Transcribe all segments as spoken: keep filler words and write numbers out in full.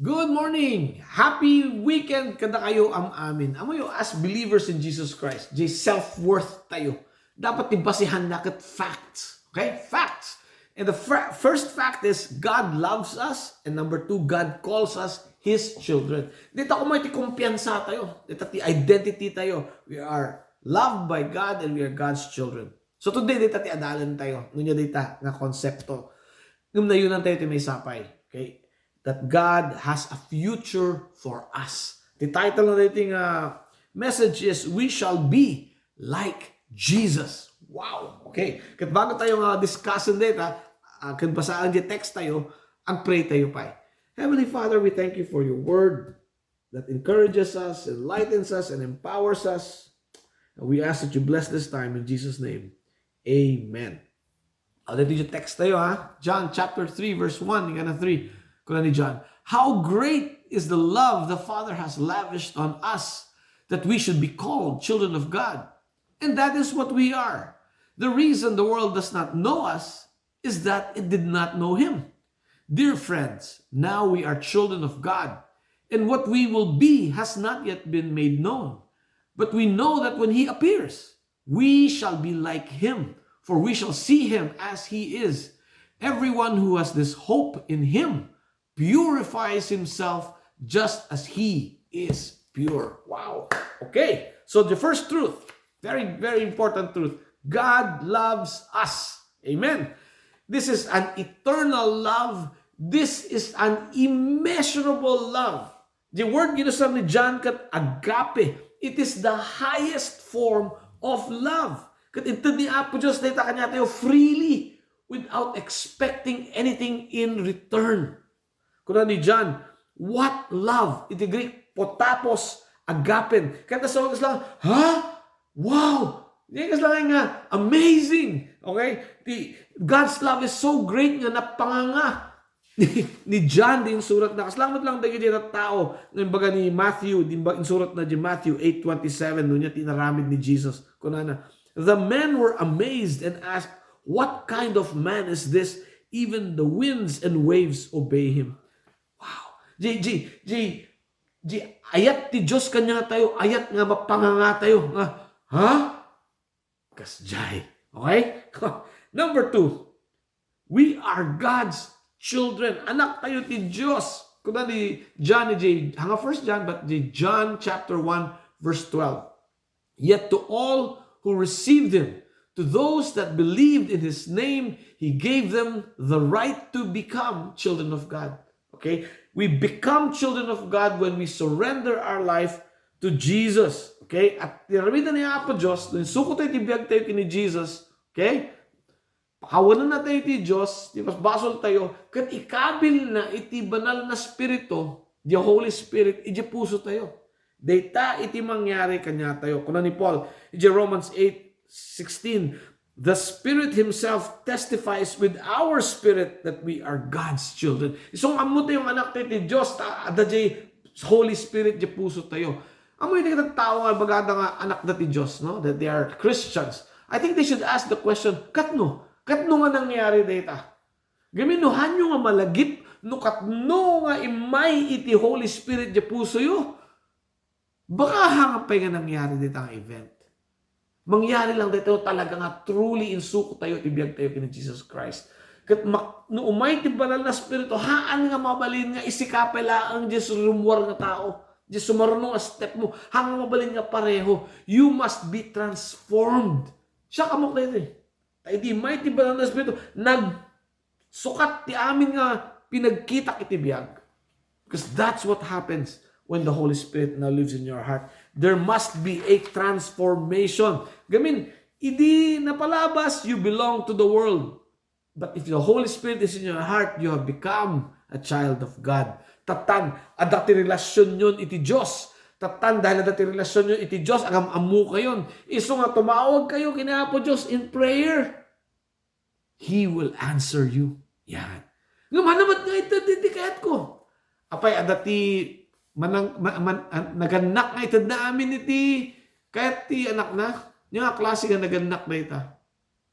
Good morning! Happy weekend kadakayo am-amin. Amoyo, as believers in Jesus Christ, jay self-worth tayo. Dapat ti basehanna ket facts. Okay? Facts. And the fir- first fact is, God loves us. And number two, God calls us His children. Dita koma ti kumpiyansa tayo. Dita ti identity tayo. We are loved by God and we are God's children. So today, dita ti adalan tayo. Nunya dita nga konsepto. Ngem nayonan tayo ti may sapay. Okay? That God has a future for us. Ti title na daytoy nga message is, We Shall Be Like Jesus. Wow! Okay. Ket bago tayo nga discussen dayta, ah, ket basaen ti text tayo, ag-pray tayo pay. Heavenly Father, we thank you for your word that encourages us, enlightens us, and empowers us. And we ask that you bless this time in Jesus' name. Amen. Aw, dito yung text tayo, ha? John chapter three, verse one, hanggang three. Kuna ni John, "How great is the love the Father has lavished on us, that we should be called children of God. And that is what we are. The reason the world does not know us is that it did not know Him. Dear friends, now we are children of God, and what we will be has not yet been made known. But we know that when He appears, we shall be like Him, for we shall see Him as He is. Everyone who has this hope in Him purifies himself just as He is pure." Wow. Okay. So the first truth, very, very important truth. God loves us. Amen. This is an eternal love. This is an immeasurable love. The word ginusar ni John ket agape. It is the highest form of love. Ket inted ni Apo Dios dayta kaniatayo freely without expecting anything in return. Kuna ni John, what love? Iti Greek, potapos, agapen. Kaya sa oras lang, ha? Wow! Yan kas lang nga, amazing! Okay? Ti, God's love is so great nga napanganga ni, ni John di insurat na. Kasla met lang dagiti tao nga imbaga ni Matthew, di ba insurat na di Matthew eight twenty-seven, no niya tinaramid ni Jesus. Kunana, "The men were amazed and asked, 'What kind of man is this? Even the winds and waves obey him.'" Wow. Di, di, di, di, ayat ti Diyos kanya tayo, ayat nga mapanganga tayo. Nga, ha? Kasjay. Okay? Number two, we are God's children. Anak tayo ti Diyos. Kuna ni John, ni J, hanga First John, but the John chapter one, verse twelve. "Yet to all who received him, to those that believed in his name, he gave them the right to become children of God." Okay? We become children of God when we surrender our life to Jesus. Okay? At tinaramidan ni Apo Dios, no insuko tayo ti biag tayo kini Jesus, okay? Pakawanenna tayo ti Dios, ti mas basol tayo, ket ikabilna iti Banal nga Espiritu, the Holy Spirit, iti puso tayo. Dayta iti mangyari kaniatayo. Kuna ni Paul, iti Romans eight sixteen, "The Spirit Himself testifies with our spirit that we are God's children." Isu nga ammo tayo nga anak tayo ti Dios, ta adda jay Holy Spirit jay puso tayo. Ammo iti tao nga bagada nga anak da ti Dios, no? That they are Christians. I think they should ask the question, "Katno? Katno nga nangyari dayta?" Gamin no hanyo nga malagip, no katno nga immay iti Holy Spirit jay pusoyo, baka hangapay nga nangyari dita nga event. Mangyari lang dito talaga nga truly insuko tayo, ibiyag tayo kini Jesus Christ. Ket mak-, no umay ti Banal nga Espiritu, haan nga mabalin nga isika pay laeng diay rummuar nga tao, diay sumaruno nga step mo, haan nga mabalin nga pareho. You must be transformed. Siak amok daytoy. Ta idi umay ti Banal nga Espiritu, nagsukat ti amin nga pinagkitak iti biag. Because that's what happens when the Holy Spirit now lives in your heart. There must be a transformation. Gamin, idi napalabas, you belong to the world. But if the Holy Spirit is in your heart, you have become a child of God. Tattan, adda ti relasyonyon iti Dios. Tattan, dahil adda ti relasyonyon iti Dios, agam-ammo kayon. Isu nga tumawag kayo kini Apo Dios in prayer, He will answer you. Yan. Nga manamat nga ited iti kayatko. Apay, adda ti manang-, ma-, man-, an-, nagannak nga itedna amin iti kayat ti anakna. Ania nga klase nga nagannak dayta?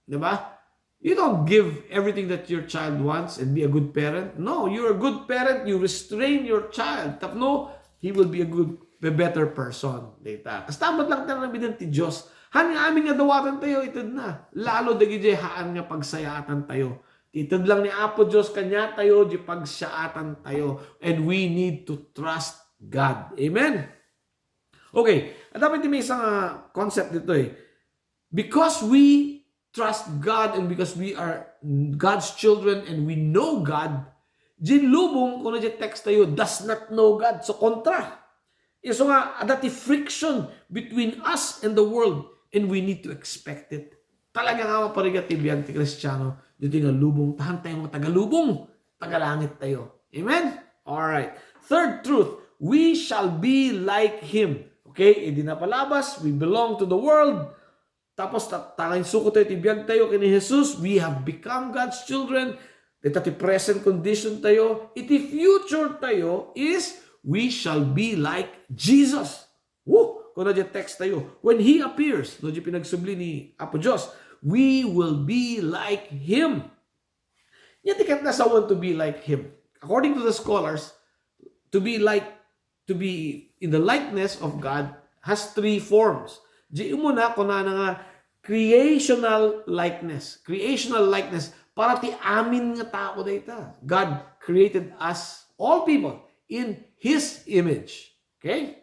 Di ba? You don't give everything that your child wants and be a good parent. No, you're a good parent, you restrain your child. Tapno, he will be a good, a better person. Dayta. Kasta met lang tayo nabidin ti Diyos. Han nga amin nga dawatan tayo, ited na. Lalo dagiti haan nga pagsayaatan tayo. Ited lang ni Apo Diyos kaniatayo, di pagsayaatan tayo. And we need to trust God. Amen? Okay. At dapat may isang ah, concept dito eh. Because we trust God and because we are God's children and we know God, di lubong, kuno di text tayo, does not know God. So, kontra. Isu nga, adda ti friction between us and the world, and we need to expect it. Talaga nga maparigat ti biag ti Kristiano, dito nga lubong, tahan tayo nga tagalubong, tagalangit tayo. Amen? Alright. Third truth, we shall be like Him. Okay, idi napalabas, we belong to the world. Tapos, ta- tangan suko tayo, ti biag tayo, kini Jesus, we have become God's children. Dita ti present condition tayo. Iti future tayo is, we shall be like Jesus. Woo! Kuno di text tayo. When He appears, no, di pinagsubli ni Apo Diyos, we will be like Him. Nya ti ket nasawen to be like Him. According to the scholars, to be like, to be in the likeness of God has three forms. Di umuna, kunana nga creational likeness. Creational likeness. Para ti amin nga tao dayta. God created us, all people, in His image. Okay?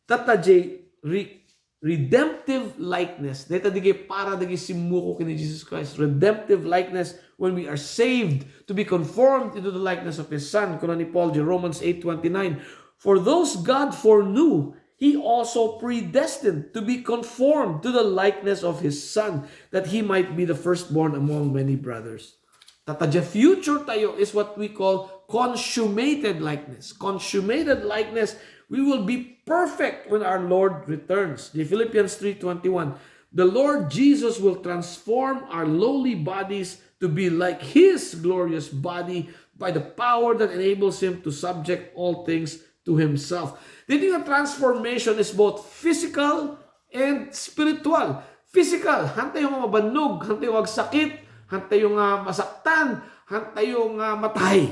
Tatta di re- redemptive likeness. Dayta digi para digi simmuko kini Jesus Christ. Redemptive likeness when we are saved to be conformed into the likeness of His Son. Kuna ni Paul di Romans eight twenty-nine, "For those God foreknew, He also predestined to be conformed to the likeness of His Son, that He might be the firstborn among many brothers." Tatta di future tayo is what we call consummated likeness. Consummated likeness, we will be perfect when our Lord returns. The Philippians three twenty-one, "The Lord Jesus will transform our lowly bodies to be like His glorious body by the power that enables Him to subject all things to Himself." Dito nga transformation is both physical and spiritual. Physical, han tayo nga mabannog, han tayo nga agsakit, han tayo nga masaktan, han tayo nga matay.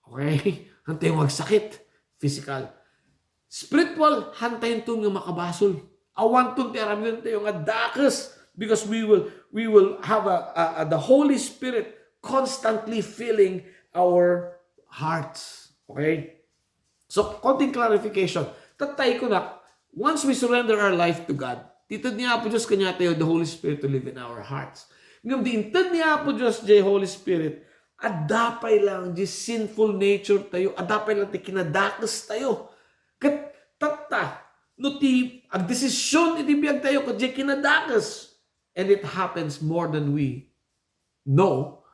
Okay? Han tayo nga agsakit. Physical. Spiritual, han tayo nga makabasol. Awanton ti aramiden tayo nga dakes because we will we will have a, a, a- the Holy Spirit constantly filling our hearts. Okay? So, konting clarification. Tattay ko na, once we surrender our life to God, ited ni Apo Diyos kaniatayo the Holy Spirit to live in our hearts. Ngem di inted ni Apo Diyos di Holy Spirit, adda pay lang di sinful nature tayo, adda pay lang ti kinadakes tayo. Ket tatta, no ti agdesisyon iti biag tayo ket di kinadakes, and it happens more than we know,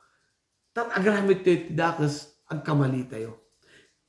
tat agramityo ti dakes, agkamali tayo.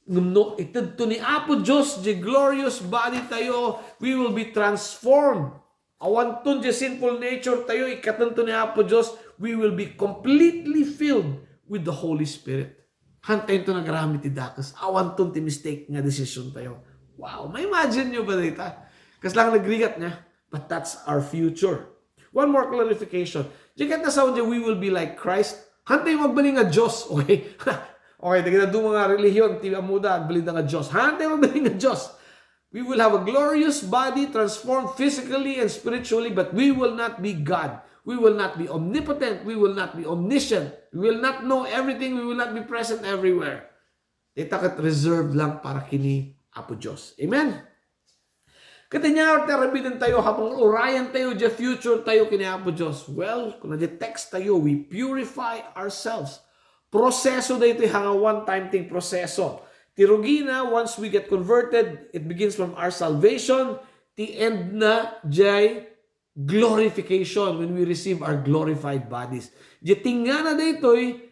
Ngem no itedto ni Apo Dios di glorious body tayo, we will be transformed. Awanton di sinful nature tayo, ikkatenton ni Apo Dios, we will be completely filled with the Holy Spirit. Hantayento nagaramid ti dakes. Awanton ti mistake nga decision tayo. Wow, ma-imagine nyo ba dayta? Kasla nga nagrigat niya. But that's our future. One more clarification. Di ket nasaon di we will be like Christ? Hantay magbaling nga Dios, okay? Okay, dagiti duma nga relihiyon, ti ammoda, agbalinda nga Dios. Hantay magbaling nga Dios. We will have a glorious body, transformed physically and spiritually, but we will not be God. We will not be omnipotent. We will not be omniscient. We will not know everything. We will not be present everywhere. Dayta ket reserved lang para kini Apo Dios. Amen? Ket ania ti aramiden tayo, habang urayan tayo, di future tayo kini Apo Dios. Well, kuna di text tayo, we purify ourselves. Proseso daytoy, nga one-time thing, proseso. Ti rugina, once we get converted, it begins from our salvation. Ti end na, di glorification, when we receive our glorified bodies. Di tingngana daytoy,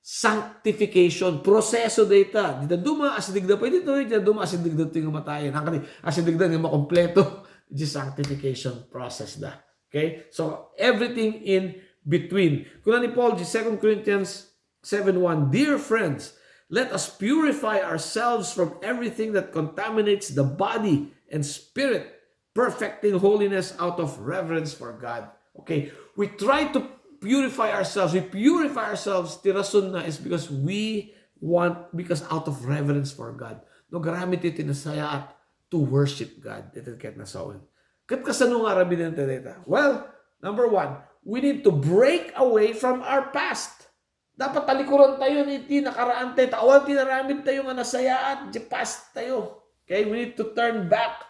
sanctification. Proseso dayta. Di duma, asidegda pay ditoy, di duma, asidegda ditoy nga matayen. Hangkan asidegda nga makompleto. Di sanctification process da. Okay? So, everything in between. Kuna ni Paul, di Second Corinthians seven one, "Dear friends, let us purify ourselves from everything that contaminates the body and spirit, perfecting holiness out of reverence for God." Okay, we try to purify ourselves. We purify ourselves. Ti rason na is because we want, because out of reverence for God. No, agarami ti nasayaat to worship God. Dayta ket nasawen. Ket kasano nga aramiden tayo dayta? Well, number one, we need to break away from our past. Dapat talikuran tayo iti nakaraan tayo. Ta awan ti naramid tayo nga nasayaat, di past tayo. Okay? We need to turn back.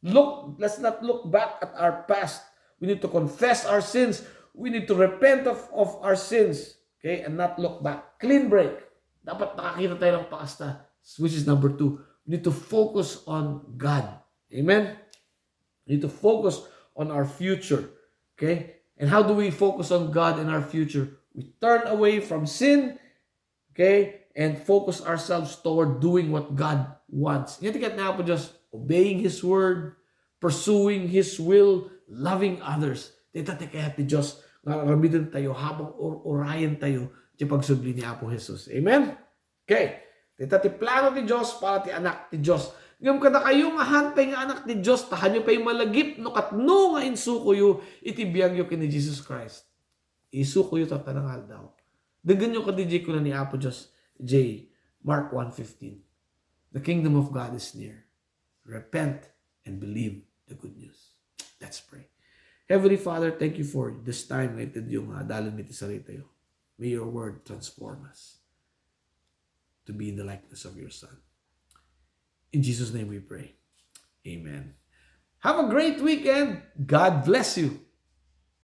Look, let's not look back at our past. We need to confess our sins. We need to repent of, of our sins. Okay? And not look back. Clean break. Dapat nakakita tayo ng pakasta. Which is number two. We need to focus on God. Amen? We need to focus on our future. Okay? And how do we focus on God and our future? We turn away from sin, okay? And focus ourselves toward doing what God wants. Nga ti kayat ni Apo Diyos, obeying His word, pursuing His will, loving others. Dayta ti kayat ti Diyos nga aramiden tayo habang or-, urayen tayo ti pagsubli ni Apo Jesus. Amen? Okay. Dayta ti plano ti Diyos para ti anak ti Diyos. Ngem kadakayo nga hantay nga anak ti Diyos, ta haanyo pay malagip no katno nga insukoyo iti biagyo ken ni Jesus Christ. Isukoyo ta panangaldaw. Denggenyo kadi diay kuna ni Apo Diyos, J, Mark one fifteen. The kingdom of God is near. Repent and believe the good news. Let's pray. Heavenly Father, thank you for this time nga itedyo nga adalem iti saritayo. May your word transform us to be in the likeness of your Son. In Jesus' name we pray. Amen. Have a great weekend. God bless you.